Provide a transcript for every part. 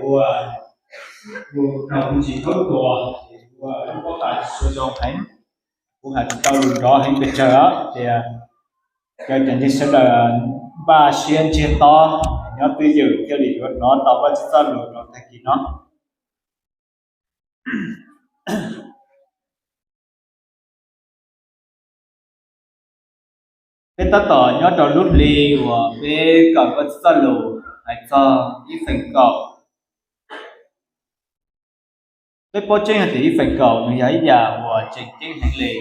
ua, ua tsis tau tua, ua lub pob tw tsis zoo heev, kuv hais tsis tau lus nrov heev pes tsawg os. Ces caw cov ntseeg sawv daws npaj siab ntsiag to, nyob twj ywm thiaj li yuav hnov tau Vajtswv txoj lus rau tag kis no. Peb tab tom nyob rau lub hli uas peb kawm Vajtswv txoj lus hais txog ib feem kaum. Peb paub tseeb hais tias ib feem kaum nws yog ib yam uas tseem ceeb heev li,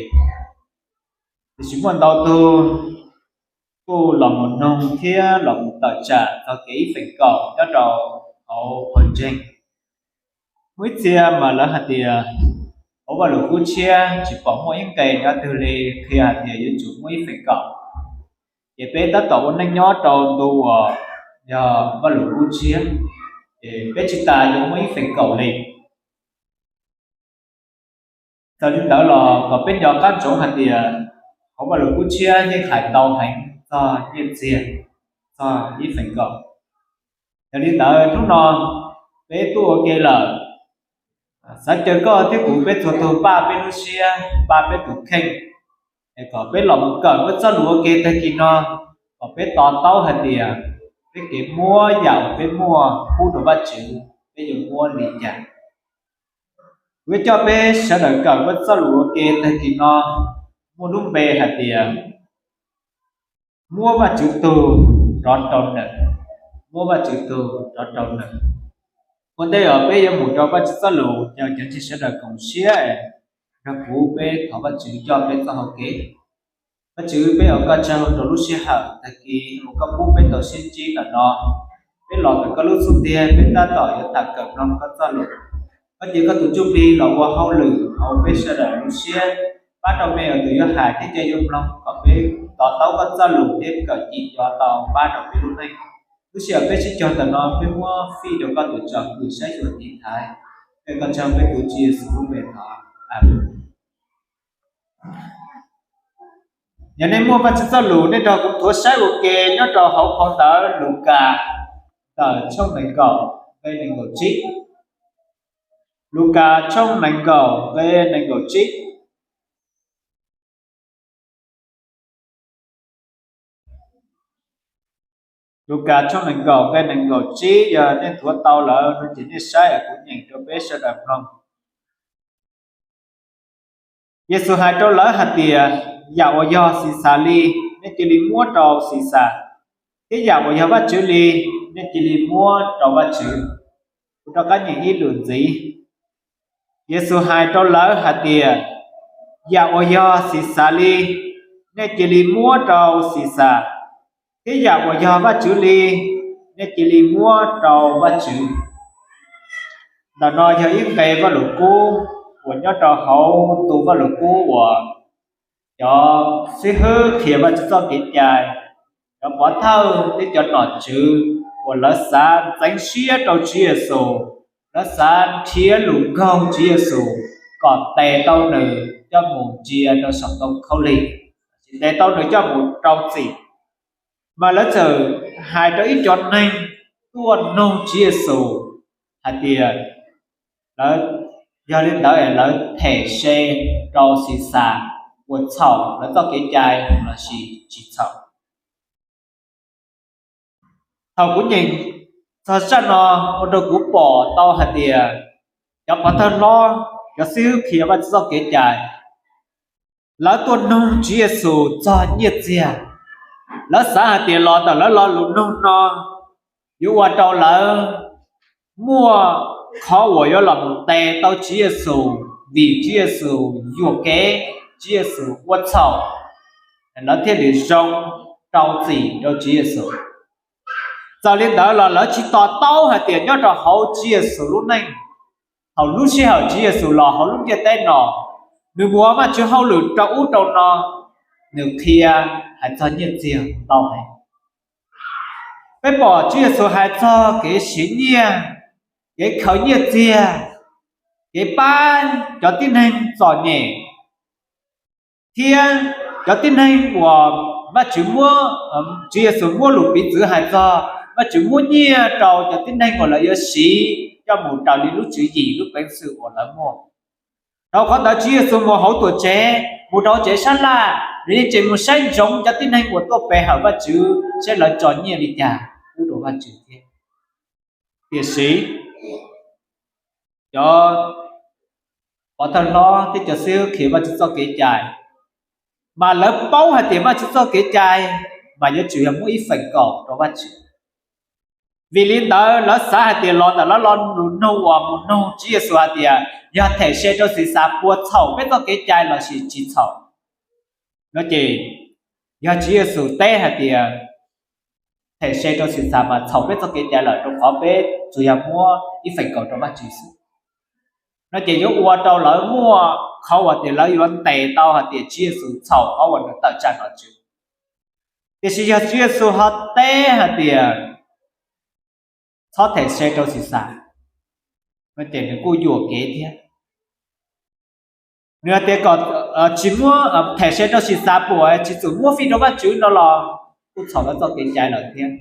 tiam sis muaj ntau tug kuj los mus nug thiab los mus tawm tsam txog kev ib feem kaum nyob rau hauv pawg ntseeg. Muaj ib txhia mas lawv hais tias hauv Vajluskub tshiab tsis pom muaj ib nqe nyob twg li qhia hais tias yuav tsum muaj ib feem kaum. Ces peb tab tom ua neej nyob rau ntu uas yog Vajluskub tshiab, ces peb tsis tas yuav muaj ib feem kaum li. Txawm li ntawd los kom peb nco qab ntsoov hais tias hauv Vajluskub tshiab yeej hais tau heev txog nyiaj txiag, txog ib feem kaum. Yog li ntawd hnub no peb tuaj ua ke lawm, xav caw koj thiab kuv peb txhua tus npaj peb lub siab, npaj peb tus kheej, es kom peb los mus kawm Vajtswv txoj lus ua ke tag kis no, kom peb to taub hais tias peb kev muab yam uas peb muaj pub rau Vajtswv, peb yuav muab li cas. Kuv yuav coj peb sawv daws kawm Vajtswv txoj lus ua ke tag kis no muaj lub npe hais tias muab Vajtswv tug rov rau nws, muab Vajtswv tug rov rau nws. Ua ntej uas peb yuav mus rau Vajtswv txoj lus, caw cov ntseeg sawv daws koom siab nrog kuv peb thov Vajtswv coj peb txoj hau kev. Vajtswv, peb ua koj tsaug rau lub sij hawm tag kis uas koj pub peb tau sib ntsib ntawm no. Peb los ntawm koj lub xub ntiag, peb tab tom yuav tham kawm mloog koj txoj lus. Koj cia koj tus Ntsuj Plig los ua hauj lwm hauv peb sawv daws lub siab, pab rau me uas tus yuav hais thiab cov yuav mloog kom peb to taub koj txoj lus thiab kawm cim cov tau pab rau peb lub neej. Lub sij hawm peb sib cog ntawm no peb muab fij rau koj tus tsom kwm saib xyuas tiv thaiv. Peb ua koj tsaug peb tus Tswv Yexus lub npe thov, Amees. Yog nej muaj Vajtswv txoj lus, nej nrog kuv nthuav saib ua ke nyob rau hauv phau ntawv Lukas, ntawm tshooj nees nkaum, nqe nees nkaum tsib. Lukas tshooj nees nkaum, nqe nees nkaum tsib. Lukas tshooj nees nkaum, nqe nees nkaum tsib, yog nej nthuav tau lawm no ces nej saib es kuv nyeem rau peb sawv daws mloog. Yexus hais rau lawv hais tias, yam uas yog Xixas li, nej cia li muab rau Xixas, thiab yam uas yog Vajtswv li, nej cia li muab rau Vajtswv. Kuv rov qab nyeem ib lwm ntxiv. Yexus hais rau lawv hais tias, yam uas yog Xixas li, nej cia li muab rau Xixas, thiab yam uas yog Vajtswv li, nej cia li muab rau Vajtswv. Ntawm no yog ib nqe Vajluskub uas nyob rau hauv tus Vajluskub uas cov xib hwb qhia Vajtswv txoj kev cai, cov pov thawj thiab cov nom tswv uas lawv xav ntxeev siab rau Tswv Yexus, lawv xav nrhiav lus nkaug Tswv Yexus kom tes tau nws coj mus ntsia rau saum ntoo khaub lig, tes tau nws coj mus rau txim. Mas lawv txawm hais rau ib co neeg tuaj nug Tswv Yexus hais tias, lawv, yog li ntawd lawv them se rau Xixas ua txhaum lawv txoj kev cai los sis tsis txhaum? Thaum kuv nyeem txog zaj no, ua rau kuv pom tau hais tias cov pov thawj hlob, cov xib hwb qhia Vajtswv txoj kev cai, lawv tuaj nug Tswv Yexus txog nyiaj txiag. Lawv xav hais tias los ntawm lawv lo lus nug no yuav ua rau lawv muaj qhov uas yuav los mus tes tau Tswv Yexus, vim Tswv Yexus yuam kev, Tswv Yexus ua txhaum, lawv thiaj li zoo rau txim rau Tswv Yexus. Txawm li ntawd los lawv tsis to taub hais tias nyob rau hauv Tswv Yexus lub neej, thaum lub sij hawm Tswv Yexus los hauv lub ntiaj teb no, nws mus ua Vajtswv hauj lwm rau ub rau no, nws qhia hais txog nyiaj txiag ntau heev. Peb pom Tswv Yexus hais txog kev siv nyiaj, kev khaws nyiaj txiag, kev pab cov tib neeg txom nyem, thiab cov tib neeg uas Vajtswv muab, Tswv Yexus muab lus piv txwv hais txog Vajtswv muab nyiaj rau cov tib neeg uas lawv yuav siv coj mus raws li lub tswv yim lub peev xwm uas lawv muaj. Dhau qhov ntawd Tswv Yexus mus hauv tuam tsev, mus rau tsev sab laj, nws yeej tseem mus saib ntsoov cov tib neeg uas tuaj pe hawm Vajtswv saib lawv tso nyiaj li cas pub rau Vajtswv thiab. Tiam sis cov pov thawj hlob thiab cov xib hwb qhia Vajtswv txoj kev cai, mas lawv paub hais tias Vajtswv txoj kev cai mas yuav tsum yog muab ib feem kaum rau Vajtswv. Vim li ntawd lawv xav hais tias los ntawm lawv lo lus nug uas mus nug Tswv Yexus hais tias yog them se rau Xixas puas txhaum peb txoj kev cai lossis tsis txhaum. No ces yog Tswv Yexus teb hais tias them se rau Xixas mas txhaum peb txoj kev cai lawm, rau qhov peb tsuas yog muab ib feem kaum rau Vajtswv xwb. No ces yuav ua rau lawv muaj qhov uas tias lawv yuav ntes tau hais tias Tswv Yexus txhaum qhov uas nws tawm tsam nom tswv. Tiam sis yog Tswv Yexus ho teb hais tias txhob them se rau Xixas, no ces nws kuj yuam kev thiab. Nws hais tias kom tsis muab them se rau Xixas puas tsis txawm muab fij rau Vajtswv no los kuj txhaum lawv txoj kev cai lawm thiab.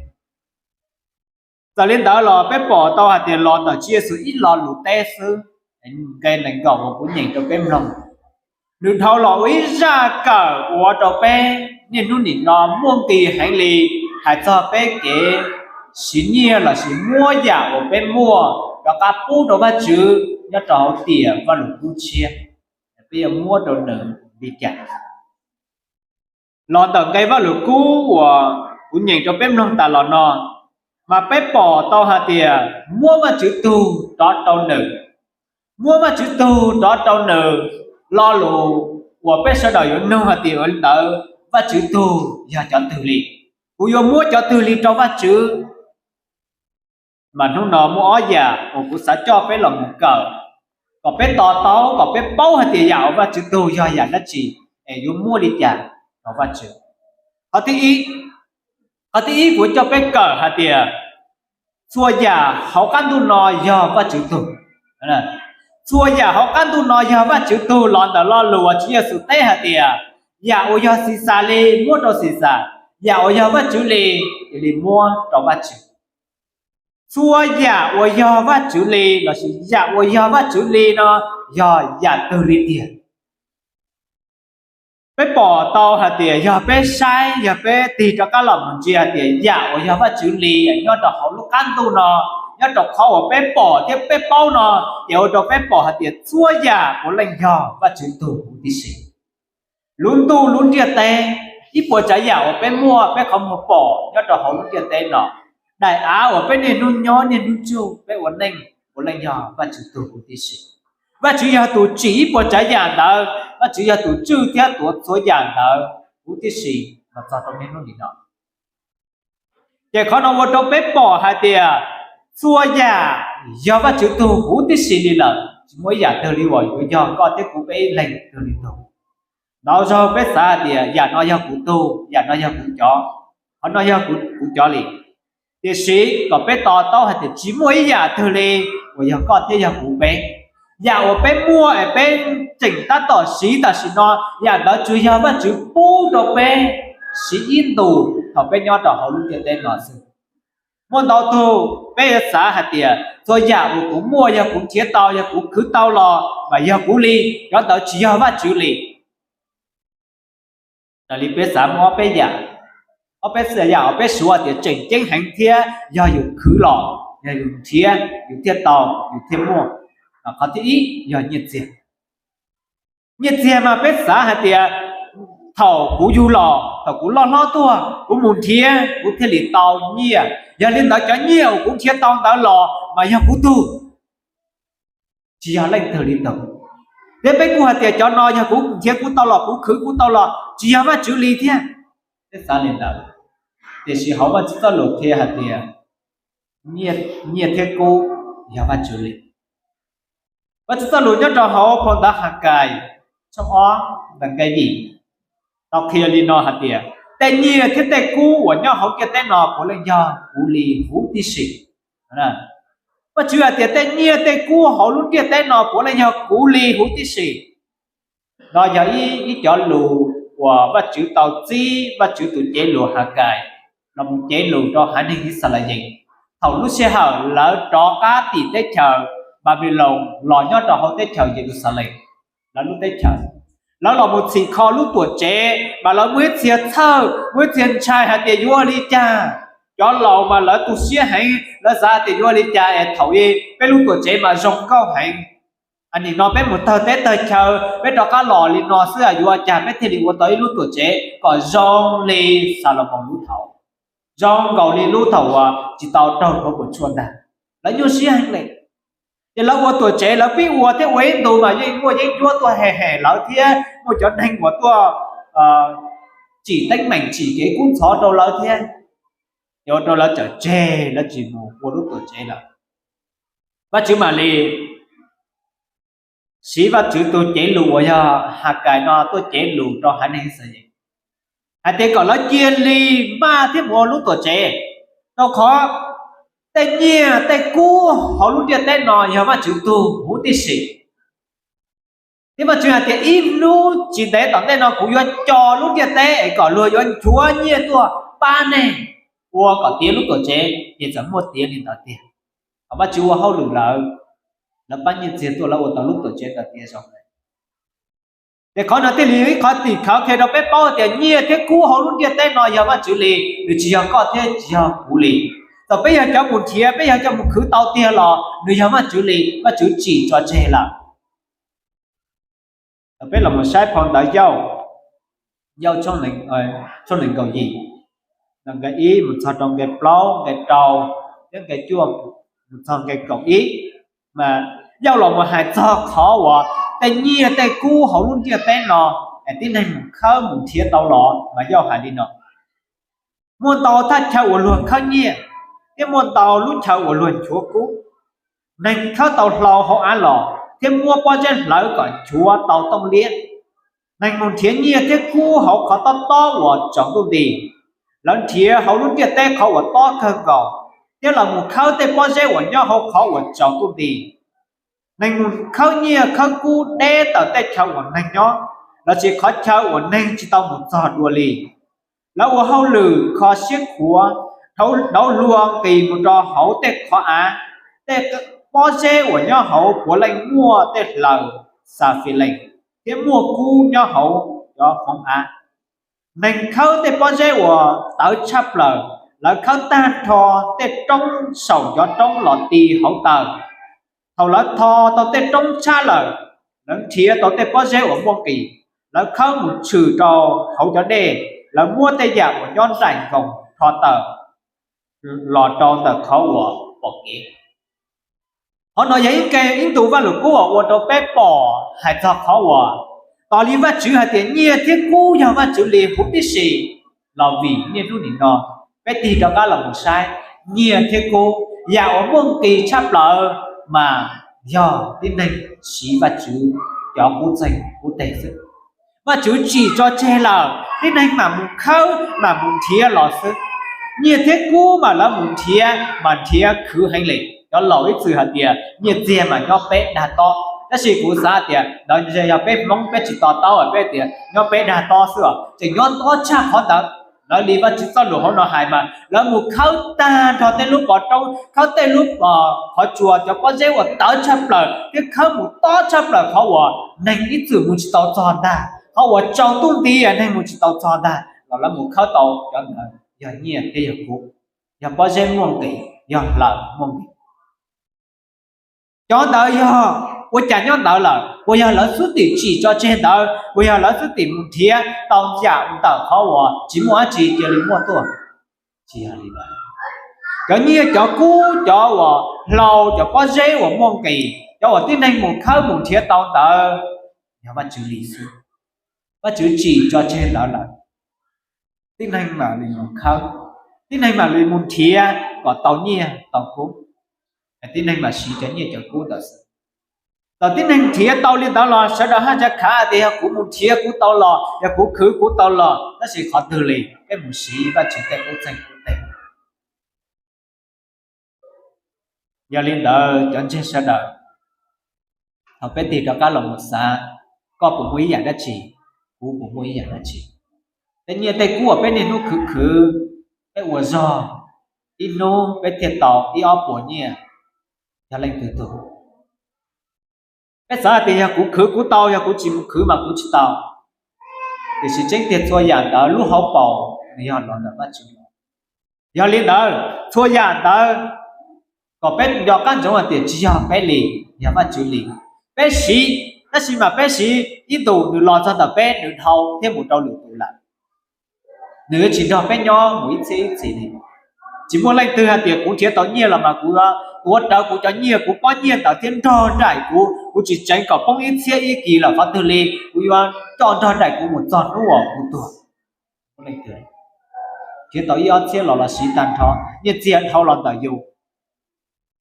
Txawm li ntawd los peb pom tau hais tias los ntawm Tswv Yexus ib lo lus teb xwb, nqe nees nkaum uas kuv nyeem rau peb mloog, nws dhau los ua ib zaj kawm ua rau peb niaj hnub nim no muaj nqis heev li, hais txog peb kev siv nyiaj lossis muab yam uas peb muaj rov qab pub rau Vajtswv nyob rau hauv tiam Vajluskub tshiab, peb yuav muab rau nws li cas. Los ntawm nqe Vajluskub uas kuv nyeem rau peb mloog tas los no, mas peb pom tau hais tias muab Vajtswv tug rov rau nws, muab Vajtswv tug rov rau nws. Lo lus uas peb sawv daws yuav nug hais tias ua li ntawd Vajtswv tug yog cov twg li, kuv yuav muab cov twg li rau Vajtswv? Mas hnub no muaj ob yam uas kuv xav coj peb los mus kawm, kom peb to taub, kom peb paub hais tias yam uas Vajtswv tug yog yam dab tsi, es yuav muab li cas rau Vajtswv. Qhov thib ib, qhov thib ib kuv coj peb kawm hais tias txhua yam hauv qab ntuj no yog Vajtswv tug. Txhua yam hauv qab ntuj no yog Vajtswv tug los ntawm lo lus uas Tswv Yexus teb hais tias yam uas yog Xixas li muab rau Xixas, yam uas yog Vajtswv li, cia li muab rau Vajtswv. Txhua yam uas yog Vajtswv li lossis yam uas yog Vajtswv li no yog yam twg li tiag? Peb pom tau hais tias yog peb saib, yog peb tig rov qab los mus ntsia hais tias yam uas yog Vajtswv li nyob rau hauv lub qab ntuj no, nyob rau qhov uas peb pom thiab peb paub no, ces ua rau peb pom hais tias txhua yam puav leej yog Vajtswv tug huv tib si. Lub ntuj lub ntiaj teb, ib puas tsav yam uas peb muaj peb qhov muag pom nyob rau hauv lub ntiaj teb no, daim av uas peb niaj hnub nyob niaj hnub tsuj peb ua neej puav leej yog Vajtswv tug huv tib si. Vajtswv yog tus tsim ib puas tsav yam ntawd, Vajtswv yog tus tswj thiab tuav txhua yam ntawd huv tib si los txog rau niaj hnub nim no. Ces qhov no ua rau peb pom hais tias txhua yam yog Vajtswv tug huv tib si li lawm, tsis muaj ib yam twg li uas yuav yog koj thiab kuv peb ib leeg twg li tug. Ntau zaug peb xav hais tias yam no yog kuv tug, yam no yog kuv cov, qhov no yog kuv cov li. Tiam sis kom peb to taub hais tias tsis muaj ib yam twg li uas yog koj thiab yog kuv peb. Yam uas peb muaj es peb tseem tab tom siv tam sim no, yam ntawd tsuas yog Vajtswv pub rau peb siv ib ntus thaum peb nyob rau hauv lub ntiaj teb no xwb. Muaj ntau tug peb yuav xav hais tias txhua yam uas kuv muaj yog kuv nrhiav tau, yog kuv khwv tau los mas yog kuv li, cov ntawd tsis yog Vajtswv li. Raws li peb xav muaj ob peb yam, ob peb yam uas peb suav tias tseem ceeb heev thiab yog yus khwv los, yog yus nrhiav yus thiaj tau, yus thiaj muaj. Qhov thib ib yog nyiaj txiag. Nyiaj txiag mas peb xav hais tias thaum kuv yug los, thaum kuv loj hlob tuaj, kuv mus nrhiav kuv thiaj li tau nyiaj. Yog li ntawd cov nyiaj uas kuv nrhiav tau ntawd los mas yog kuv tug, tsis yog leej twg li tug. Thiab peb kuj hais tias cov no yog kuv nrhiav kuv tau los, kuv khwv kuv tau los, tsis yog Vajtswv li thiab. Peb xav li ntawd, tiam sis hauv Vajtswv txoj lus qhia hais tias nyiaj thiab kub yog Vajtswv li. Vajtswv txoj lus nyob rau hauv phau ntawv Hakai tshooj ob nqe yim tau qhia li no hais tias tej nyiaj thiab tej kub uas nyob hauv ntiaj teb no puav leej yog kuv li huv tib si. Vajtswv hais tias tej nyiaj tej kub hauv lub ntiaj teb no puav leej yog kuv li huv tib si. No yog ib, ib cov lus uas Vajtswv tau txib Vajtswv tus cev lus Hakai los mus cev lus rau haiv neeg Yixalayees. thaum lub sij hawm lawv rov qab tim teb chaws Npanpiloos los nyob rau hauv teb chaws Yeluxalees, lawv lub teb chaws, lawv los mus txhim kho lub tuam tsev mas lawv muaj ib txhia txhawj muaj ib txhia ntshai hais tias yuav li cas. Cov laus mas lawv tu siab heev, lawv xav tias yuav li cas es thaum i peb lub tuam tsev mas zoo nkauj heev. Nim no peb mus tawg teb tawg chaw, peb rov qab los li no xwb, yuav ua cas peb thiaj li ua tau ib lub tuam tsev kom zoo li Xalumoos lub thaum, zoo nkaus li lub thaum uas tsis tau raug hnov puas tsuaj ntag. Lawv nyuaj siab heev li. Ces lawv ua tuam tsev, lawv pib ua thiab ua ib ntus mas yeej muaj yeeb ncuab tuaj hem hem lawv thiab, muaj cov neeg uas tuaj tsim teeb meem tsim kev kub ntxhov rau lawv thiab. Ces ua rau lawv txawm tseg, lawv tsis mus ua lub tuam tsev lawm. Vajtswv mam li siv Vajtswv tus cev lus uas yog Hakais no tuaj cev lus rau haiv neeg Yixalayees hais tias kom lawv cia li maj thiab mus ua lub tuam tsev, rau qhov tej nyiaj tej kub hauv lub ntiaj teb no yog Vajtswv tug huv tib si. Thiab Vajtswv hais tias ib hnub tsis ntev tom ntej no kuv yuav co lub ntiaj teb es kom luag yuav nchuav nyiaj tuaj pab nej ua kom tiav lub tuam tsev, ces txawm muaj tiav li ntawd tiag. Thaum Vajtswv ua hauj lwm lawm, lawv pab nyiaj txiag tuaj lawv ua tau lub tuam tsev ntawd tiav zoo. Ces qhov no thiaj li ib qhov tim khawv qhia rau peb paub tias nyiaj thiab kub hauv lub ntiaj teb no yog Vajtswv li, nws tsis yog koj thiab tsis yog kuv li. Thaum peb yog cov mus nrhiav, peb yog cov mus khwv tau tiag los nws yog Vajtswv li, Vajtswv tsim tso tseg lawm. Thaum peb los mus saib phau ntawv Yauj, Yauj tshooj nees nkaum yim, nqe ib mus txog rau nqe plaub, nqe rau, thiab nqe cuaj mus txog nqe kaum ib, mas Yauj los mus hais txog qhov uas tej nyiaj tej kub hauv lub ntiaj teb no es tib neeg mus khawb mus nrhiav tau los, mas Yauj hais li no: Muaj ntau thaj chaw uas luag khawb nyiaj, thiab muaj ntau lub chaw uas luag nchuav kub. Neeg khawb tau hlau hauv av los thiab muab pob zeb hlawv kom nchuav tau tooj liab. Neeg mus nrhiav nyiaj thiab kub hauv qhov tob tob uas tsaus ntuj nti. Lawv nrhiav hauv lub ntiaj teb qhov uas tob kawg nkaus, thiab lawv mus khawb tej pob zeb uas nyob hauv qhov uas tsaus ntuj nti. Neeg mus khawb nyiaj khawb kub deb tawm tej chaw uas neeg nyob, lossis qhov chaw uas neeg tsis tau mus txog dua li. Lawv ua hauj lwm kho siab khuav, dhau hlua nqis mus rau hauv tej qhov av. Tej pob zeb uas nyob hauv puav leej muaj tej hlaws xas fis lees, thiab muaj kub nyob hauv cov hmoov av. Neeg khawb tej pob zeb uas tawv tshaj plaws, lawv khawb tag nrho tej roob saum cov roob los ti hauv taws. Thaum lawv tho tau tej roob tshab lawm, lawv nrhiav tau tej pob zeb uas muaj nqis, lawv khawb mus tshwm rau hauv cov dej. Lawv muab tej yam uas nyob nraim nkoos rho tawm los rau ntawm qhov uas pom kev. Qhov no yog ib ntu Vajluskub uas ua rau peb pom hais txog qhov uas tos li Vajtswv hais tias nyiaj thiab kub yog Vajtswv li huv tib si, los vim niaj hnub nim no peb tig rov qab los mus saib, nyiaj thiab kub, yam uas muaj nqis tshaj plaws mas yog tib neeg siv Vajtswv cov qub txeeg qub teg xwb. Vajtswv tsim tso tseg lawm, tib neeg mam mus khawb mam mus nrhiav los xwb. Nyiaj thiab kub mas lawv mus nrhiav mas nrhiav khwv heev li. Cov laus ib txwm hais tias nyiaj txiag mas nyob peb dag tob, tab sis kuv xav tias ntawd yog peb Hmoob peb tsis to taub, peb tias nyob peb dag tob xwb os, tseem nyob tob tshaj qhov ntawd. Lawv li Vajtswv txoj lus hauv no hais mas lawv mus khawb tag nrho tej lub pov roob, khawb tej lub qhov tsua, cov pob zeb uas tawv tshaj plaws thiab khawb mus tob tshaj plaws qhov uas neeg ib txwm mus tsis tau txog ntag, qhov uas tsaus ntuj nti neeg mus tsis tau txog ntag los lawv mus khawb tau cov ntawd. Yog nyiaj thiab yog kub, yog pob zeb muaj nqis, yog hlaws muaj nqis. Cov ntawd yog ua cas nyob ntawd lawm? Puas yog lawv xub tim tsim tso tseg ntawd? Puas yog lawv xub tim mus nrhiav tau yam ntawm qhov uas tsis muaj dab tsi cia li muaj tuaj? Tsis yog li ntawd. Cov nyiaj cov kub, cov uas hlau, cov pob zeb uas muaj nqis, cov uas tib neeg mus khawb mus nrhiav tau ntawd yog Vajtswv li xwb. Vajtswv tsim tso tseg ntawd lawm, tib neeg mam li mus khawb, tib neeg mam li mus nrhiav kom tau nyiaj tau kub, tib neeg mam siv cov nyiaj cov kub ntawd xwb. Thaum tib neeg nrhiav tau li ntawd los sawv daws haj tsa khav tias yog kuv mus nrhiav kuv tau los, yog kuv khwv kuv tau los, tab sis qhov twg li peb mus siv Vajtswv tej qub txeeg qub teg. Yog li ntawd cov ntseeg sawv daws, thaum peb tig rov qab los mus xav, koj puas muaj ib yam dab tsi, kuv puas muaj ib yam dab tsi? Tej nyiaj tej kub uas peb niaj hnub khwv khwv, peb ua zog, ib hnub peb thiaj tau ib ob puas nyiaj, yog leej twg tug? Peb xav hais tias yog kuv khwv kuv tau, yog kuv tsis mus khwv mas kuv tsis tau. Tiam sis tseeb tiag txhua yam ntawd lub hauv paus nws yog los ntawm Vajtswv los. Yog li ntawd txhua yam ntawd kom peb nco qab ntsoov hais tias tsis yog peb li, yog Vajtswv li. Peb siv, tab sis mas peb siv ib ntus nws los txog ntawm peb nws dhau thiab mus rau lwm tus lawm. Nws yuav tsis nrog peb nyob mus ib txhiab ib txhis li. Tsis muaj leej twg hais tias kuv nrhiav tau nyiaj los mas kuv yuav tuav rawv kuv cov nyiaj, kuv pob nyiaj ntawd thiab nrog nraim kuv, kuv tsis tseev kom poob ib txhiab ib kis lawm qhov twg li, kuv yuav coj nrog nraim kuv mus txog hnub uas kuv tuag. Nrhiav tau ib ob txhiab los los siv tag nrho, nyiaj txiag dhau los ntawm yus.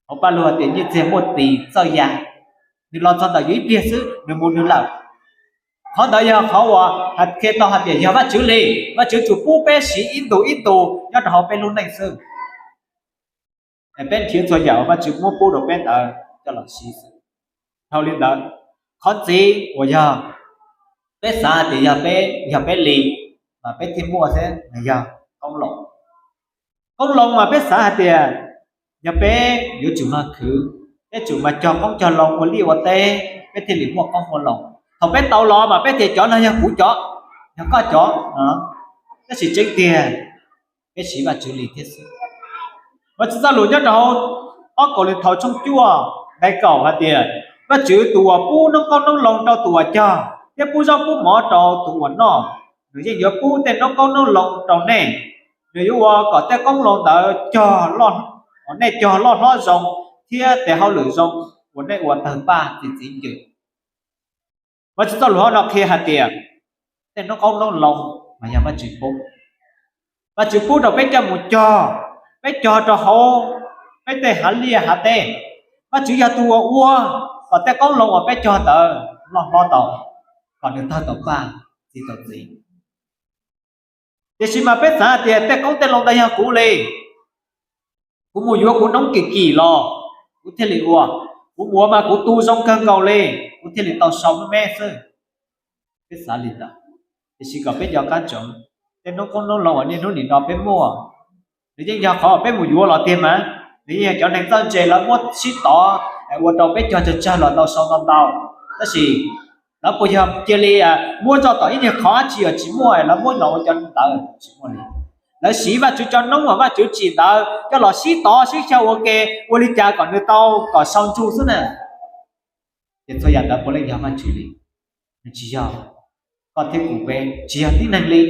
Hauv Pajlug hais tias nyiaj txiag muaj tis txawj ya, nws los txog ntawm yus ib pliag xwb nws mus nws lawm. Qhov ntawd yog qhov uas hais qhia tau hais tias yog Vajtswv li. Vajtswv tsuas pub peb siv ib ntus ib ntus nyob rau hauv peb lub neej xwb. Peb nrhiav txhua yam uas Vajtswv muab pub rau peb ntawd coj los siv xwb. Dhau li ntawd, qhov ntxiv uas yog peb xav hais tias yog peb, yog peb li mas peb thiaj muaj thiab, yog qoob loo. Qoob loo mas peb xav hais tias yog peb yuav tsum mag khwv, peb tsum mag cog qoob cog loo ua liaj ua teb, peb thiaj li muaj qoob muaj loo. Thaum peb tau los mas peb tias cov no yog kuv cov, yog koj cov. Tab sis tseeb tiag peb siv Vajtswv li thiab xwb. Vajtswv txoj lus nyob rau hauv ob Kauleethaus tshooj cuaj nqe kaum hais tias, Vajtswv tus uas pub noob qoob noob loo rau tus uas cog thiab pub zaub pub mov rau tus uas noj, nws yeej yuav pub tej noob qoob noob loo rau nej. Nws yuav ua kom tej qoob loo ntawd cog, nej cog loj hlob zoo thiab tes hauj lwm zoo uas nej ua tawg paj txi txiv ncw. Vajtswv txoj lus hauv no qhia hais tias tej noob qoob noob loo mas yog Vajtswv pub. Vajtswv pub rau peb coj mus cog, peb cog rau hauv peb tej hav liaj hav teb. Vajtswv yog tus uas ua kom tej qoob loo uas peb cog ntawd loj hlob tau, kom nws tawg tau paj, txi tau txiv. Tiam sis mas peb xav tias tej qoob tej loo ntawd yog kuv li, kuv mus yuav kuv noob kim kim los kuv thiaj li ua, kuv mus ua mas kuv tu zoo kawg nkaus li, kuv thiaj li tau sau me me xwb. Peb xav li ntawd, tiam sis kom peb nco qab ntsoov, tej noob qoob noob loo uas niaj hnub nim no peb muaj, nws yeej yog qhov peb mus yuav los tiag mas. Nws yeej yog cov neeg txawj ntse lawv muab sib tov ua rau peb cog tsawg tsawg los tau sau ntau ntau. Tab sis lawv puas yog cia li muab tso tom ib nyuag qhov dab tsi uas tsis muaj lawv muab los ua cov ntawd? Tsis muaj li. Lawv siv Vajtswv cov noob uas Vajtswv tsim ntawd coj los sib tov sib xyaw ua ke, ua li cas kom nws tau kom sau ntsug xwb na. Ces txhua yam ntawd puav leej yog Vajtswv li. Nws tsis yog koj thiab kuv peb, tsis yog tib neeg li,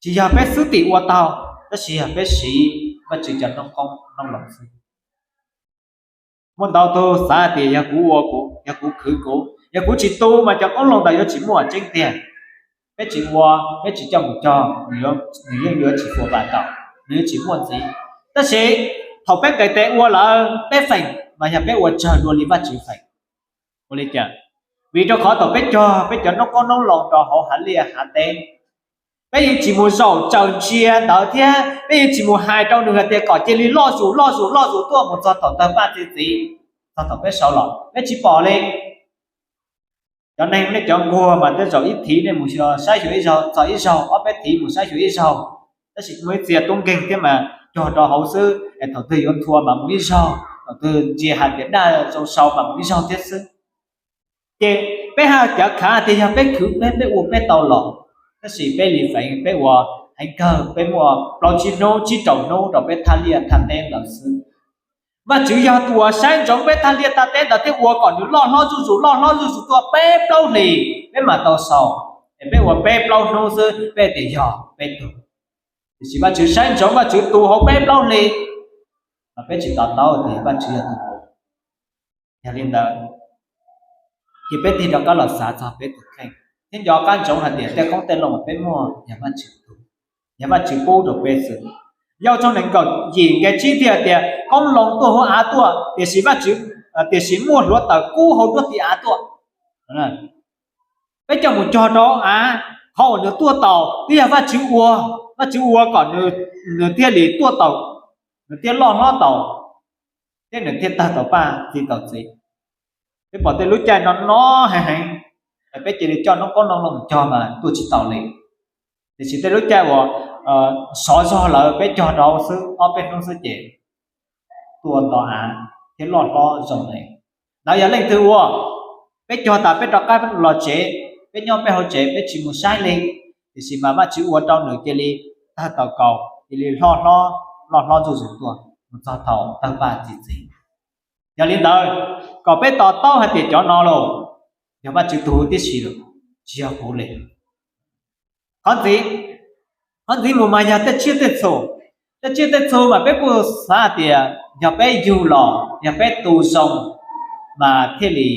tsis yog peb xwb tim ua tau, tab sis yog peb siv Vajtswv cov noob qoob noob loo xwb. Muaj ntau tug xav tias yog kuv ua kuv, yog kuv khwv kuv, yog kuv tsis tu mas cov qoob loo ntawd yuav tsis muaj. Tseeb tiag, peb tsis ua, peb tsis coj mus cog, nws yeej yuav tsis fuam vam tau, nws yuav tsis muaj ntxiv. Tab sis thaum peb nqes tes ua lawm peb feem mas yog peb ua tsawg dua li Vajtswv feem. Ua li cas? Vim rau qhov thaum peb cog peb cov noob qoob noob loo rau hauv hav liaj hav teb, peb yeej tsis mus zaum tsaws ntsia ntawd thiab peb yeej tsis mus hais rau nws hais tias kom cia li loj zus loj zus loj zus tuaj mus txog thaum tawg paj txi txiv, txog thaum peb sau los, peb tsis pom li. Cov neeg nej cov nquag mas tej zaum ib thiv nej mus saib xyuas ib zaug, txog ib zaug ob peb thiv mus saib xyuas ib zaug. Tab sis muaj ib txhia tub nkeeg thiab mas cog rau hauv xwb es thaum twg yuav nthua mas mus ib zaug, thaum twg ntsia hais tias daj zoo sau mas mus ib zaug thiab xwb. Ces peb haj cav khav tias yog peb khwv peb, peb ua peb tau los, tab sis peb li feem peb ua heev kawg, peb muaj plaub tsib hnub tsib rau hnub rau peb thaj liaj thaj teb ntawd xwb. Vajtswv yog tus uas saib ntsoov peb thaj liaj thaj teb ntawd thiab ua kom nws loj hlob zuj zus loj hlob zuj zus tuaj peb plaub hlis peb mam tau xaus. Es peb ua peb plaub hnub xwb peb tias yog peb tug, tiam sis Vajtswv saib ntsoov Vajtswv tus hauv peb plaub hlis, mas peb tsis to taub tias Vajtswv yog tus ua. Yog li ntawd, ces peb thiaj rov qab los xav txog peb tus kheej thiab nco qab ntsoov hais tias tej qoob tej loo uas peb muaj yog Vajtswv tus, yog Vajtswv pub rau peb xwb. Yauj tshooj nees nkaum yim nqe tsib thiaj tias qoob loo tuaj hauv av tuaj, tiam sis Vajtswv, tiam sis muaj hluav taws kub hauv nruab tiv av tuaj. Peb coj mus cog rau av, qhov uas nws tuaj taus twb yog Vajtswv ua, Vajtswv ua kom nws thiaj li tuaj taus, nws thiaj loj hlob taus, thiab nws thiaj tawg tau paj txi tau txiv. Peb pom tej lub caij no no heev heev, peb cia li coj noob qoob noob loo cog mas tuaj tsis taus li. Tiam sis tej lub caij uas sov zog lawm peb cog rau xwb ob peb hnub xwb ces tuaj nto av thiab loj hlob zoo heev. Ntawd yog leej twg ua? Peb cog tas peb rov qab los tsev, peb nyob peb hauv tsev peb tsis mus saib li, tiam sis mas Vajtswv ua rau nws cia li tawg tau kaus cia li loj hlob, loj hlob zuj zus tuaj mus txog thaum tawg paj txi txiv. Yog li ntawd, kom peb to taub hais tias cov no los yog Vajtswv tug huv tib si los tsis yog kuv li. Qhov ntxiv, qhov ntxiv mus mas yog tej tsiaj tej txhu. Tej tsiaj tej txhu mas peb kuj xav tias yog peb yug los yog peb tu zoo mas thiaj li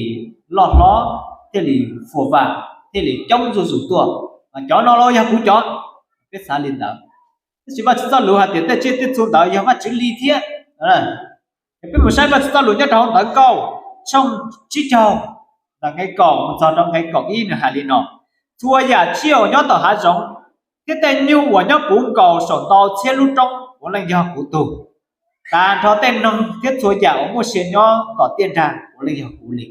loj hlob, thiaj li fuam vam, thiaj li coob zuj zus tuaj, mas cov no los yog kuv cov, peb xav li ntawd. Tab sis Vajtswv txoj lus hais tias tej tsiaj tej txhu ntawd yog Vajtswv li thiab. Peb mus saib Vajtswv txoj lus nyob rau hauv Ntawv Nkauj tshooj tsib caug, ntawm nqe kaum mus txog rau nqe kaum ib nws hais li no: Txhua yam tsiaj uas nyob tom hav zoov thiab tej nyuj uas nyob puv nkaus saum ntau txhiab lub roob puav leej yog kuv tug. Tag nrho tej noog thiab txhua yam uas muaj sia nyob tom tiaj nrag puav leej yog kuv li.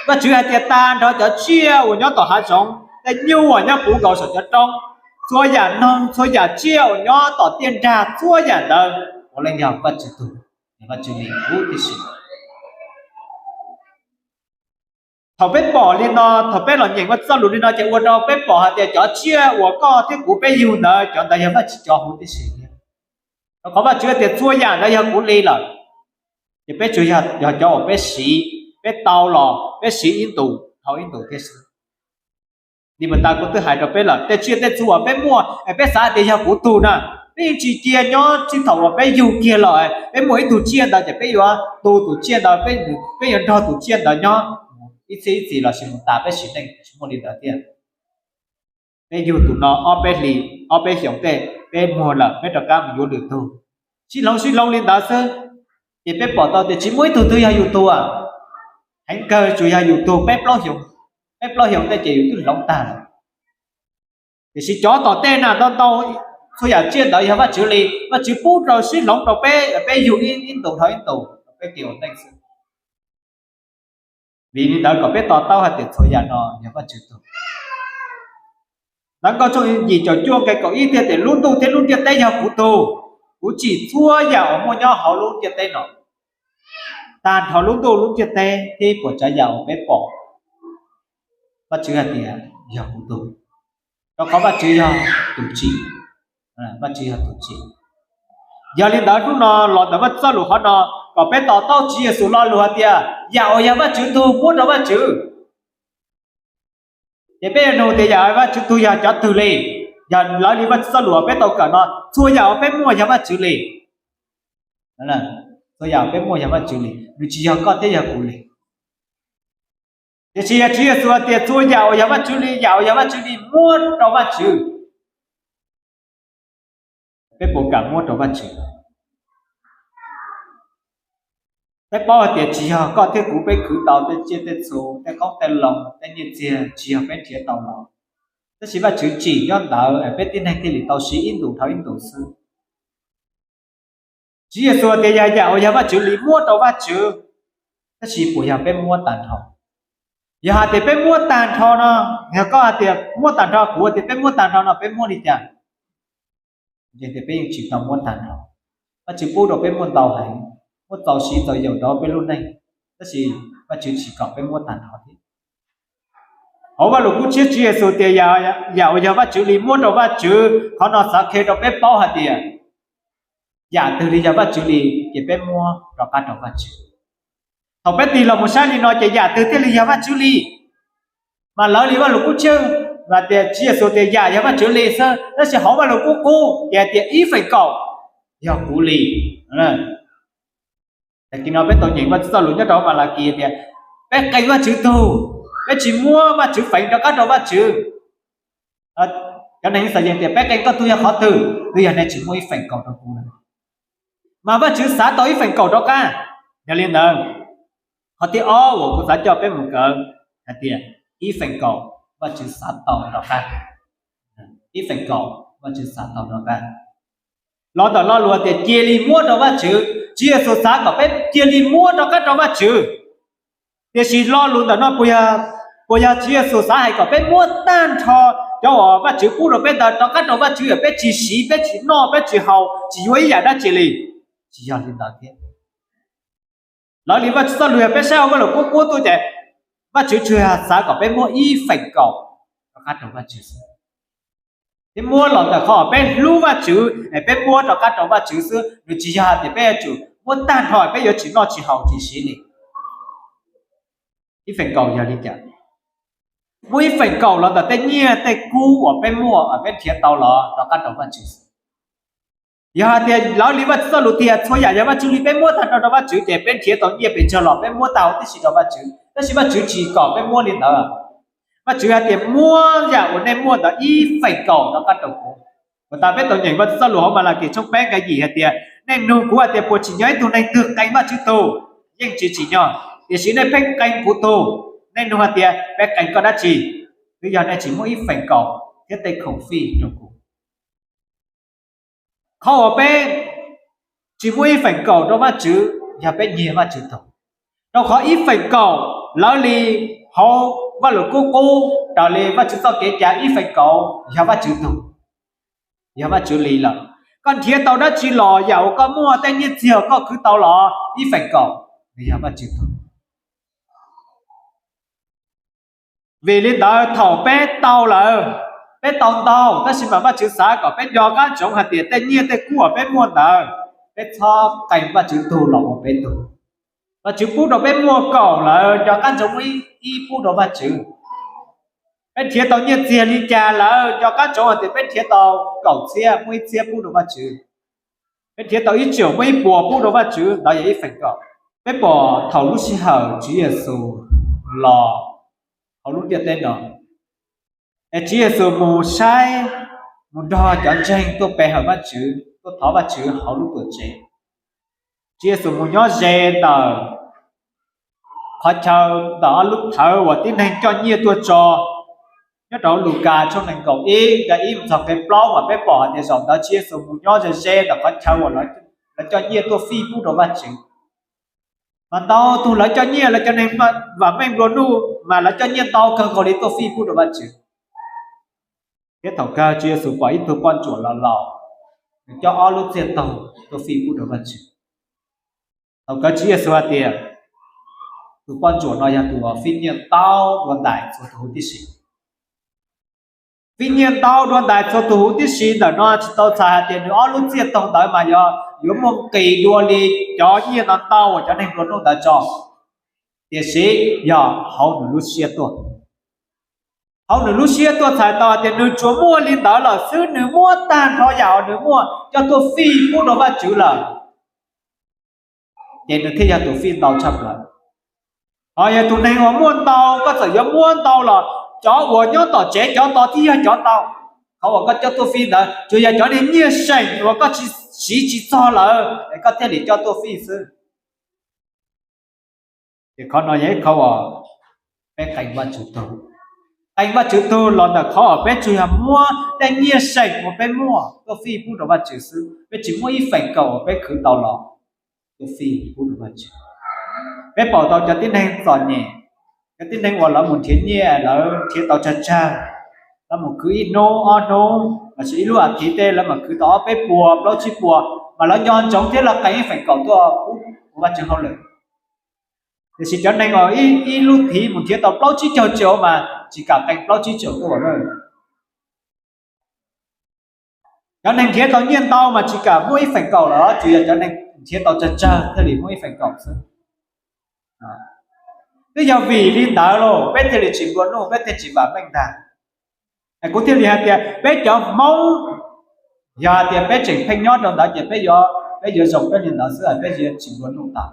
Vajtswv hais tias tag nrho cov tsiaj uas nyob tom hav zoov, tej nyuj uas nyob puv nkaus saum cov roob, txhua yam noog, txhua yam tsiaj uas nyob tom tiaj nrag, txhua yam ntawd puav leej yog Vajtswv tug, yog Vajtswv li huv tib si. Thaum peb pom li no, thaum peb los nyeem Vajtswv txoj lus li no ces ua rau peb pom hais tias cov tsiaj uas koj thiab kuv peb yug ntawd, cov ntawd yog Vajtswv cov huv tib si thiab. Rau qhov Vajtswv tias txhua yam ntawd yog kuv li lawm, ces peb tsuas yog cov uas peb siv, peb tau los peb siv ib ntus dhau ib ntus thiab xwb. Li mas tas kuv twb hais rau peb lawm, tej tsiaj tej txhu uas peb muaj es peb xav tias yog kuv tug na, peb yeej tsis cia nyob txij thaum uas peb yug kiag los, peb muaj ib tug tsiaj ntawd ces peb yuav tu tus tsiaj ntawd, peb yuav nrog tus tsiaj ntawd nyob ib txhiab ib txhis los sis mus tas peb sim neej, tsis muaj li ntawd tiag. Peb yug tus no ob peb hlis, ob peb xyoos tej peb muag lawm peb rov qab mus yuav lwm tug, sib hloov sib hloov li ntawd xwb. Ces peb pom tau tias tsis muaj ib tug twg yog yus tug. Heev kawg tsuas yog yus tug peb plaub xyoos, peb plaub xyoos tej ces yus twb hloov tag lawm. Tiam sis cov tom tej na ntau ntau, txhua yam tsiaj ntawd yog Vajtswv li, Vajtswv pub rau sib hloov rau peb, peb yug ib ntus dhau ib ntus rau peb ua neej xwb. Vim li ntawd kom peb to taub hais tias txhua yam no yog Vajtswv tug. Ntawv Nkauj tshooj yim caum cuaj nqe kaum ib thiaj tias lub ntuj thiab lub ntiaj teb yog kuv tug, kuv tsim txhua yam uas muaj nyob hauv lub ntiaj teb no. Tag nrho lub ntuj lub ntiaj teb thiab puas tsav yam uas peb pom, Vajtswv hais tias yog kuv tug, rau qhov Vajtswv yog tus tsim, Vajtswv yog tus tsim. Yog li ntawd hnub no los ntawm Vajtswv txoj lus qhov no kom peb to taub Tswv Yexus lo lus hais tias yam uas yog Vajtswv tug muab rau Vajtswv. Ces peb yuav nug tias yam Vajtswv tug yog cov twg li? Yog lawv li Vajtswv txoj lus uas peb tau kawm no, txhua yam uas peb muaj yog Vajtswv li. Txhua yam uas peb muaj yog Vajtswv li, nws tsis yog koj thiab yog kuv li. Tiam sis yog Tswv Yexus hais tias txhua yam uas yog Vajtswv li, yam uas yog Vajtswv li muab rau Vajtswv. Peb puas kam muab rau Vajtswv? Peb paub hais tias tsis yog koj thiab kuv peb khwv tau tej tsiaj tej txhu, tej qoob tej loo, tej nyiaj txiag, tsis yog peb nrhiav tau los. Tab sis Vajtswv tsim nyob ntawd es peb tib neeg thiaj li tau siv ib ntus dhau ib ntus xwb. Tswv Yexus tias yog yam uas yog Vajtswv li muab rau Vajtswv, tab sis puas yog peb muab tag nrho? Yog hais tias peb muab tag nrho no, yog koj hais tias muab tag nrho, kuv hais tias peb muab tag nrho no peb muab li cas? Tias peb yeej tsis tau muab tag nrho. Vajtswv pub rau peb muaj ntau heev, muab txaus siv txaus yaum rau peb lub neej, tab sis Vajtswv tsis kom peb muab tag nrho thiab. Hauv Vajluskub tshiab Tswv Yexus tias yam uas yog Vajtswv li muab rau Vajtswv, qhov no xav qhia rau peb paub hais tias yam twg li yog Vajtswv li ces peb muab rov qab rau Vajtswv. Thaum peb tig los mus saib li no ces yam twg thiaj li yog Vajtswv li? Mas lawv li Vajluskub tshiab mas tias Tswv Yexus tias yam yog Vajtswv li xwb, tab sis hauv Vajluskub qub ces hais tias ib feem kaum yog kuv li. Tag kis no peb tau nyeem Vajtswv txoj lus nyob rau Malakis tias peb qee Vajtswv tug, peb tsis muab Vajtswv feem rov qab rau Vajtswv. Cov neeg Yixalayees tias peb qee koj tug yog qhov twg, twb yog nej tsis muab ib feem kaum rau kuv na. Mas Vajtswv xav tau ib feem kaum rov qab. Yog li ntawd, qhov thib ob uas kuv xav coj peb mus kawm hais tias ib feem kaum Vajtswv xav tau rov qab. Ib feem kaum Vajtswv xav tau rov qab. Los ntawm lo lus tias cia li muab rau Vajtswv, Tswv Yexus xav kom peb cia li muab rov qab rau Vajtswv. Tiam sis lo lus ntawm no puas yog Tswv Yexus xav hais kom peb muab tag nrho cov uas Vajtswv pub rau peb ntawd rov qab rau Vajtswv, yog peb tsis siv, peb tsis noj, peb tsis haus, tsis yuav ib yam dab tsi li. Tsis yog li ntawd thiab. Lawv li Vajtswv txoj lus yog peb saib hauv Vajluskub qub tuaj ces Vajtswv tsuas xav kom peb muab ib feem kaum rov qab rau Vajtswv xwb. Peb muab los ntawm qhov peb hlub Vajtswv es peb muab rov qab rau Vajtswv xwb, nws tsis yog hais tias peb yuav tsum muab tag nrho, peb yuav tsis noj tsis haus tsis siv li. Ib feem kaum yog li cas? Muab ib feem kaum los ntawm tej nyiaj tej kub uas peb muaj, peb nrhiav tau los rov qab rau Vajtswv. Yog hais tias lawv li Vajtswv txoj lus tias txhua yam yog Vajtswv li, peb muab tag nrho rau Vajtswv ces peb nrhiav tau nyiaj pes tsawg los peb muab tag huv tib si rau Vajtswv, tab sis Vajtswv tsis kom peb muab li ntawd. Vajtswv hais tias muab yam uas nej muaj ntawd ib feem kaum rov qab rau kuv. Uas tas peb tau nyeem Vajtswv txoj lus hauv Malakis tshooj peb nqe yim hais tias, nej nug kuv hais tias puas tsim nyog ib tug neeg twg qee Vajtswv tug? Yeej tsis tsim nyog, tiam sis nej pheej qee kuv tug. Nej nug hais tias peb qee koj dab tsi? Twb yog nej tsis muab ib feem kaum thiab tej khoom fij rau kuv. Qhov uas peb tsis muab ib feem kaum rau Vajtswv yog peb nyiag Vajtswv tug. Rau qhov ib feem kaum lawv li hauv Vajluskub qub raws li Vajtswv txoj kev cai ib feem kaum yog Vajtswv tug, yog Vajtswv li lawm. Koj nrhiav tau dab tsi los yam uas koj muaj tej nyiaj txiag koj khwv tau los ib feem kaum yog Vajtswv tug. Vim li ntawd thaum peb tau lawm, peb tau ntau tab sis mas Vajtswv xav kom peb nco qab ntsoov hais tias tej nyiaj tej kub uas peb muaj ntawd, peb txhob qee Vajtswv tug los ua peb tug. Vajtswv pub rau peb muaj kaum lawm, nco qab ntsoov muab ib pub rau Vajtswv. Peb nrhiav tau nyiaj txiag li cas lawm, nco qab ntsoov hais tias peb nrhiav tau kaum txhiab, muab ib txhiab pub rau Vajtswv. Peb nrhiav tau ib txhiab, muab ib puas pub rau Vajtswv, ntawd yog ib feem kaum. Peb pom thaum lub sij hawm Tswv Yexus los hauv lub ntiaj teb no, es Tswv Yexus mus saib, mus nrog cov ntseeg tuaj pe hawm Vajtswv, tuaj thov Vajtswv hauv lub tuam tsev. Tswv Yexus mus nyob ze ntawm qhov chaw ntawm ob lub thawv uas tib neeg coj nyiaj tuaj tso. Nyob rau Lukas tshooj nees nkaum ib nqe ib mus txog nqe plaub mas peb pom hais tias zaum ntawd Tswv Yexus mus nyob ze ze ntawm qhov chaw uas lawv coj nyiaj tuaj fij pub rau Vajtswv. Mas ntau tug lawv coj nyiaj, lawv cov neeg vam meej nplua nuj mas lawv coj nyiaj ntau kawg nkaus li tuaj fij pub rau Vajtswv. Thiab thaum kawg Tswv Yexus pom ib tug poj ntsuam los laus, nws coj ob lub txiaj toog tuaj fij pub rau Vajtswv. Thaum kawg Tswv Yexus hais tias, tus poj ntsuam no yog tus uas fij nyiaj ntau dua ntais txhua tus huv tib si. Fij nyiaj ntau dua ntais txhua tus huv tib si ntawm no tsis tau txhais hais tias nws ob lub txiaj toog ntawd mas yog yuav muaj nqis dua li cov nyiaj no ntau uas cov neeg nplua nuj ntawd tso, tiam sis yog hauv nws lub siab tuaj. Hauv nws lub siab tuaj txhais tau hais tias nws tsuas muaj li ntawd lawm xwb, nws muab tag nrho yam uas nws muaj coj tuaj fij pub rau Vajtswv lawm, ces nws thiaj yog tus fij ntau tshaj plaws. Ho yog tus neeg uas muaj ntau, koj txawm yuav muab ntau los cov uas nyob tom tsev cov tos thiaj yog cov ntau. Qhov uas koj coj tuaj fij ntawd tsuas yog cov niag nyiaj seem uas koj tsis, siv tsis txog lawm es koj thiaj li coj tuaj fij xwb. Ces qhov no yog ib qhov uas peb qee Vajtswv tug. Qee Vajtswv tug los ntawm qhov uas peb tsuas yog muab tej nyiaj seem uas peb muaj tuaj fij pub rau Vajtswv xwb, peb tsis muab ib feem kaum uas peb khwv tau los tuaj fij pub rau Vajtswv. Peb pom tau cov tib neeg txom nyem, cov tib neeg uas lawv mus nrhiav nyiaj, lawv nrhiav tau tsawg tsawg, lawv mus khwv ib hnub ob hnub los sis ib lub as thiv tej lawv mam khwv tau ob peb puas plaub tsib puas, mas lawv nco ntsoov thiab lawv qee ib feem kaum tuaj pub ua Vajtswv hauj lwm. Tiam sis cov neeg uas ib lub thiv mus nrhiav tau plaub tsib caug triệu mas tsis kam qee plaub tsib triệu tuaj ua lawm. Cov neeg nrhiav tau nyiaj ntau mas tsis kam muab ib feem kaum los, tsuas yog cov neeg nrhiav tau tsawg tsawg thiaj li muab ib feem kaum xwb. Twb yog vim li ntawd los peb thiaj li tsis nplua nuj, peb thiaj tsis vam meej ntag. Kuv thiaj li hais tias peb cov Hmoob, yog hais tias peb tseem pheej nyob rau ntawd ces peb yuav, peb yuav zoo peb li ntawd xwb, peb yuav tsis nplua nuj tau.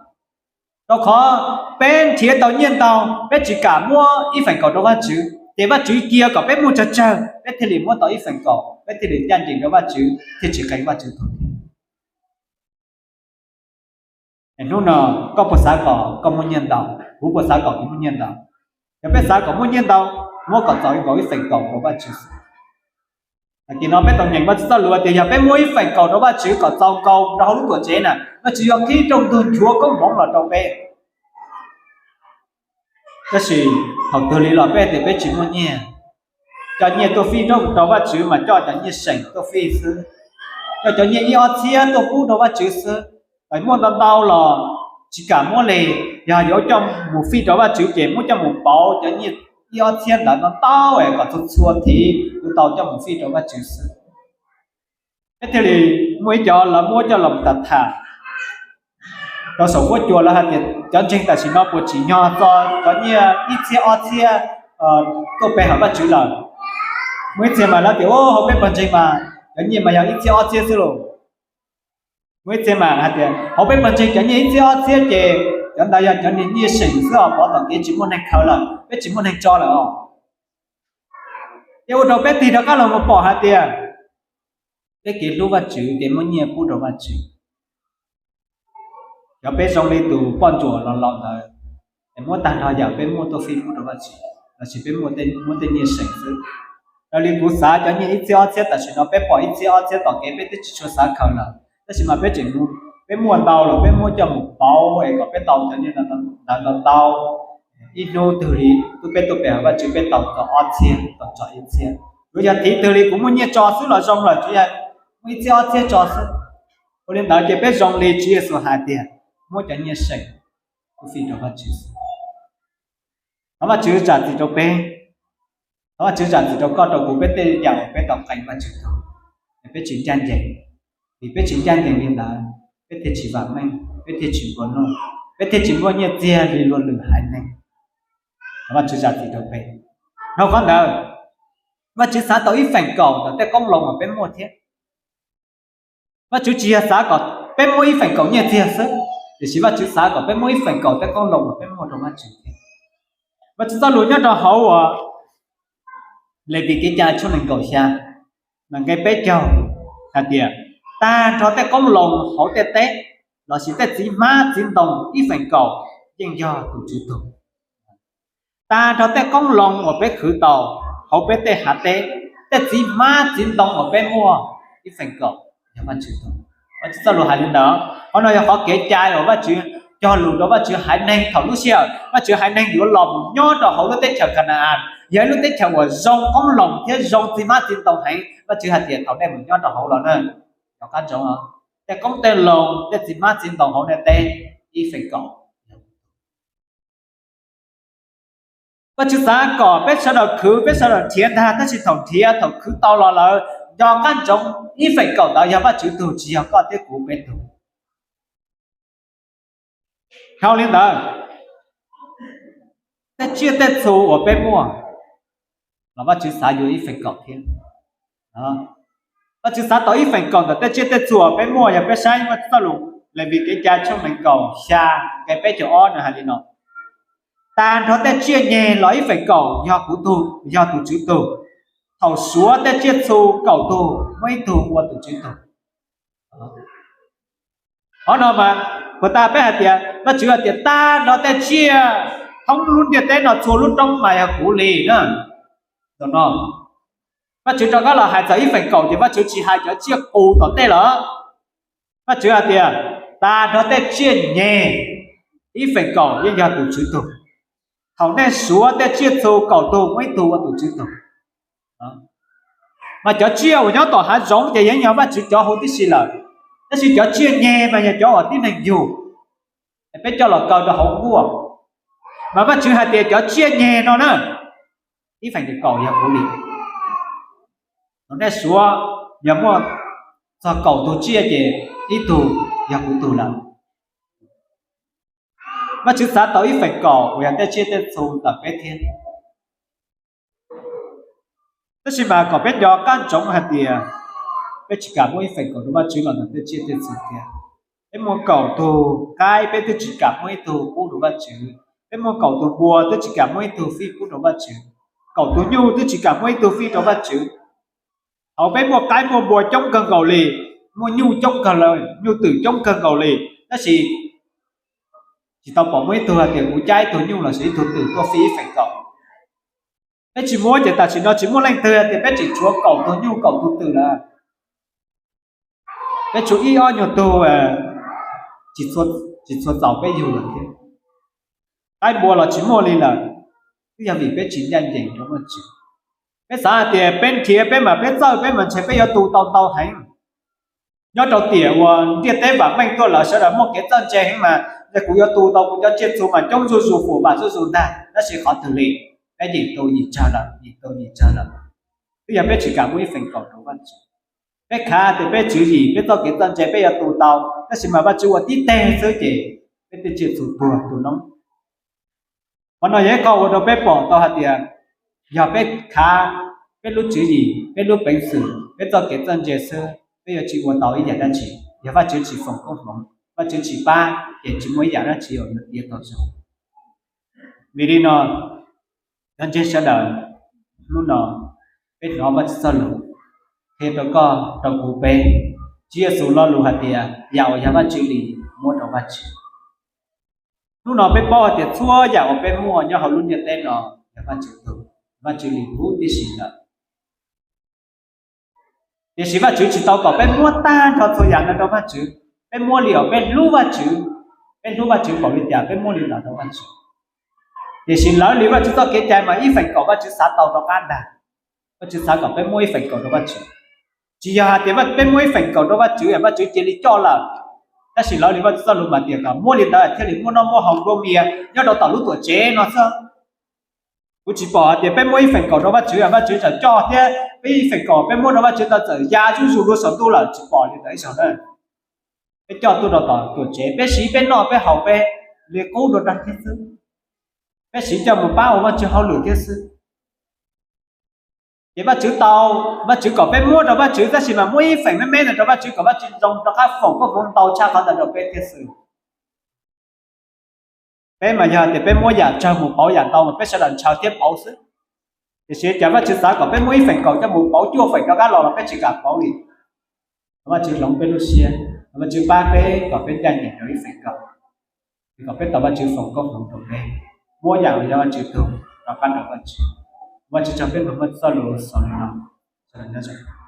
Rau qhov peb nrhiav tau nyiaj ntau, peb tsis kam muab ib feem kaum rau Vajtswv, ces Vajtswv cia kom peb muaj tsawg tsawg, peb thiaj li muab tau ib feem kaum, peb thiaj li ncaj ncees rau Vajtswv thiaj tsis qee Vajtswv tug thiab. Es hnub no koj puas xav kom koj muaj nyiaj ntau? Kuv puas xav kom kuv muaj nyiaj ntau? Yog peb xav kom muaj nyiaj ntau, muab kom txaus nkaus ib feem kaum rau Vajtswv. Tag kis no peb tau nyeem Vajtswv txoj lus tias yog peb muab ib feem kaum rau Vajtswv kom txaus nkaus rau hauv lub tuam tsev na, Vajtswv yuav qhib rooj ntug nchuav koob hmoov los rau peb. Tab sis thaum twg li los peb tias peb tsis muaj nyiaj, Cov nyiaj tuaj fij rau Vajtswv mas coj cov nyiaj seem tuaj fij xwb, coj cov nyiaj ib ob txhiab tuaj pub rau Vajtswv xwb. Muaj ntau ntau los tsis kam muab li, yog yuav coj mus fij rau Vajtswv ces muab coj mus pauv cov nyiaj ib ob txhiab ntawd ntau ntau es kom txhua txhua thiv kuv tau coj mus fij rau Vajtswv xwb. Peb thiaj li muaj ib cov lawv muab coj los tham tham rau saum huab cua, lawv hais tias cov ntseeg tam sim no puas tsim nyog txo cov nyiaj ib txhiab ob txhiab tuaj pe hawm Vajtswv lawm? Muaj ib txhia mas lawv tias, hauv peb pawg ntseeg mas cov nyiaj mas yog ib txhiab ob txhiab xwb lauj. Muaj ib txhia mas hais tias hauv peb pawg ntseeg cov nyiaj ib txhiab ob txhiab ces cov ntawd yog cov nyiaj seem xwb os, pov tom kev tsis muaj neeg khaws lawm, peb tsis muaj neeg tso lawm os. Ces ua rau peb tig rov qab los mus pom hais tias peb kev hlub Vajtswv, kev muab nyiaj pub rau Vajtswv, cov peb zoo li tus poj ntsuam los laus ntawd, es muab tag nrho yam peb muaj tuaj fij pub rau Vajtswv, lossis peb muab tej nyiaj seem xwb. Raws li kuv xav cov nyiaj ib txhiab ob txhiab tam sim no peb pom ib txhiab ob txhiab tom kev peb twb tsis tshua xav khaws lawm, tab sis mas peb tseem, peb muaj ntau los peb muab coj mus pauv es kom peb tau cov nyiaj ntawd ntau ntau. Ib hnub twg li peb tuaj pe hawm Vajtswv peb tau txog ob txhiab, tau txog ib txhiab. Yuav yog thiv twg li kuv muaj nyiaj tso xwb los zoo lawm, tsuas yog muaj ib txhiab ob txhiab tso xwb. Ua li ntawd ces peb zoo li Tswv Yexus hais tias muab cov nyiaj seem tuaj fij rau Vajtswv. Thov Vajtswv zam txim rau peb, thov Vajtswv zam txim rau koj rau kuv, peb tej yam uas peb tau qee Vajtswv tug, peb tsis ncaj ncees. Vim peb tsis ncaj ncees li ntawd, peb thiaj tsis vam meej, peb thiaj tsis nplua nuj, peb thiaj tsis muaj nyiaj txiag li luag lwm haiv neeg. Thov Vajtswv zam txim rau peb. Dhau qhov ntawd, Vajtswv xav tau ib feem kaum ntawm tej qoob loo uas peb muaj thiab. Vajtswv tsis yog xav kom peb muab ib feem kaum nyiaj txiag xwb, tiam sis Vajtswv xav kom peb muab ib feem kaum tej qoob loo uas peb muaj rau Vajtswv thiab. Vajtswv txoj lus nyob rau hauv uas Levis Kev cai tshooj nees nkaum xya, nqe peb caug, hais tias, tag nrho tej qoob loo hauv tej teb lossis tej txiv hmab txiv ntoo ib feem kaum yeej yog tus Tswv tug. Tag nrho tej qoob loo uas peb khwv tau hauv peb tej hav teb, tej txiv hmab txiv ntoo uas peb muaj, ib feem kaum yog Vajtswv tug. Vajtswv txoj lus hais li ntawd. Qhov no yog qhov kev cai uas Vajtswv cog lus rau Vajtswv haiv neeg thaum lub sij hawm Vajtswv haiv neeg yuav los mus nyob rau hauv lub teb chaws Khana-as, yog ib lub teb chaws uas zoo qoob loo thiab zoo txiv hmab txiv ntoo heev. Vajtswv hais tias thaum nej mus nyob rau hauv los na, rov qab ntsoov, tej qoob tej loo tej txiv hmab txiv ntoo hauv nej teb ib feem kaum. Vajtswv xav kom peb sawv daws khwv, peb sawv daws nrhiav ntag, tab sis thaum nrhiav thaum khwv tau los lawm, nco qab ntsoov ib feem kaum ntawd yog Vajtswv tug, tsis yog koj thiab kuv peb tug. Dhau li ntawd, tej tsiaj tej txhu uas peb muaj los Vajtswv xav yuav ib feem kaum thiab. Vajtswv xav tau ib feem kaum ntawm tej tsiaj tej txhu uas peb muaj. Yog peb saib Vajtswv txoj lus Levis Kev cai tshooj nees nkaum xya, nqe peb caug ob no hais li no: Tag nrho tej tsiaj nyeg los ib feem kaum yog kuv tug, yog tus Tswv tug. Thaum suav tej tsiaj txhu kaum tug muaj ib tug ua tus Tswv tug. Qhov no mas, puas tas peb hais tias Vajtswv hais tias tag nrho tej tsiaj thoob lub ntiaj teb no txhua lub roob mas yog kuv li na? Vajtswv rov qab los hais txog ib feem kaum ces Vajtswv tsis hais cov tsiaj qus tom tej lawm. Vajtswv hais tias tag nrho tej tsiaj nyeg ib feem kaum yeej yog tus Tswv tug. Thaum nej suav tej tsiaj txhu kaum tug muaj ib tug ua tus Tswv tug. Mas cov tsiaj uas nyob tom hav zoov ces yeej yog Vajtswv cov huv tib si lawm, tab sis cov tsiaj nyeg mas yog cov uas tib neeg yug, peb coj los kaw rau hauv nkuaj. Mas Vajtswv hais tias cov tsiaj nyeg no na, ib feem kaum yog kuv li. Thaum nej suav, yog muaj txog kaum tug tsiaj ces ib tug yog kuv tug lawm. Vajtswv xav tau ib feem kaum uas yog tej tsiaj tej txhu ntawm peb thiab. Tab sis mas kom peb nco qab ntsoov hais tias peb tsis kam muab ib feem kaum rau Vajtswv los ntawm tej tsiaj tej txhu thiab. Peb muaj kaum tug qaib peb twb tsis kam muab ib tug pub rau Vajtswv. Peb muaj kaum tug npua twb tsis kam muab ib tug fij pub rau Vajtswv. Kaum tug nyuj twb tsis kam muab ib tug fij rau Vajtswv. Thaum peb muaj qaib muaj npua coob kawg nkaus li, muaj nyuj coob kawg, nyuj twm coob kawg nkaus li, tab sis tsis tau pom muaj ib tug hais tias kuv cab ib tug nyuj los sis ib tug twm tuaj fij ib feem kaum. Peb tsis muab ces tam sim no tsis muaj leej twg hais tias peb tseem tshuav kaum tug nyuj kaum tug twm lawm. Peb tshuav ib ob nyuag tug tsis txhua txaus peb yug lawm thiab. Qaib npua los tsis muaj li lawm, twb yog vim peb tsis ncaj ncees rau Vajtswv. Peb xav hais tias peb nrhiav peb mas peb txawj peb mas ntshe peb yuav tu tau ntau heev. Nyob rau tiam uas ntiaj teb vam meej tuaj lawm sawv daws muaj kev txawj ntse heev mas kuv yuav tu tau kuv cov tsiaj txhu mas coob zuj zus, fuam vam zuj zus ntag. Tab sis qhov twg li, peb yeej tu yim tsawg lawm, yeej tu yim tsawg lawm, twb yog peb tsis kam muab ib feem kaum rau Vajtswv. Peb khav tias peb tswv yim peb txoj kev txawj ntse peb yuav tu tau, tab sis mas Vajtswv ua tib teg xwb ces peb tej tsiaj txhu tuag tu noob. Qhov no yog ib qho ua rau peb pom tau hais tias yog peb khav peb lub tswv yim, peb lub peev xwm, peb txoj kev txawj ntse xwb, peb yuav tsis ua tau ib yam dab tsi. Yog Vajtswv tsis foom koob hmoov, Vajtswv tsis pab ces tsis muaj ib yam dab tsi uas yuav tiav tau zoo. Vim li no, cov ntseeg sawv daws, hnub no peb hnov Vajtswv txoj lus qhia rau koj rau kuv peb, Tswv Yexus lo lus hais tias yam uas yog Vajtswv li, muab rau Vajtswv. Hnub no peb paub hais tias txhua yam uas peb muaj nyob hauv lub ntiaj teb no yog Vajtswv tug, Vajtswv li huv tib si lawm. Tiam sis Vajtswv tsis tau kom peb muab tag nrho txhua yam no rau Vajtswv. Peb muab li uas peb hlub Vajtswv, peb hlub Vajtswv npaum li cas peb muab li ntawd rau Vajtswv. Tiam sis lawv li Vajtswv txoj kev cai mas ib feem kaum Vajtswv xav tau rov qab ntag. Vajtswv xav kom peb muab ib feem kaum rau Vajtswv. Tsis yog hais tias peb muab ib feem kaum rau Vajtswv, Vajtswv cia li coj lawm. Tab sis lawv li Vajtswv txoj lus mas tias kom muab li ntawd thiaj li muaj noj muaj haus nplua mias nyob rau tom lub tuam tsev no xwb. Kuv tsis pom hais tias peb muab ib feem kaum rau Vajtswv, Vajtswv txawm coj thiab peb ib feem kaum peb muab rau Vajtswv ntawd txawm ya zuj zus dua saum ntuj lawm, tsis pom li ntawd ib zaug na. Peb coj tuaj rau tom tuam tsev, peb siv peb noj peb haus peb li qub dua rag thiab xwb. Peb siv coj mus pab ua Vajtswv hauj lwm thiab xwb. Ces Vajtswv tau, Vajtswv kom peb muab rau Vajtswv tab sis mas muab ib feem me me ntawd rau Vajtswv kom Vajtswv zoo rov qab foom koob hmoov ntau tshaj qhov ntawd rau peb thiab xwb. Peb mas yog tias peb muab yam tsawg mus pauv yam ntau mas peb sawv daws ntshaw thiab pauv xwb. Tiam sis cas Vajtswv xav kom peb muab ib feem kaum coj mus pauv cuaj feem rov qab los los peb tsis kam pauv li. Thov Vajtswv hloov peb lub siab, thov Vajtswv pab peb kom peb ncaj ncees rau ib feem kaum, kom peb tau Vajtswv foom koob hmoov rau peb, muab yam uas yog Vajtswv tug rov qab rau Vajtswv. Vajtswv tso peb mloog Vajtswv txoj lus xaus li no. Sawv daws nyob zoo.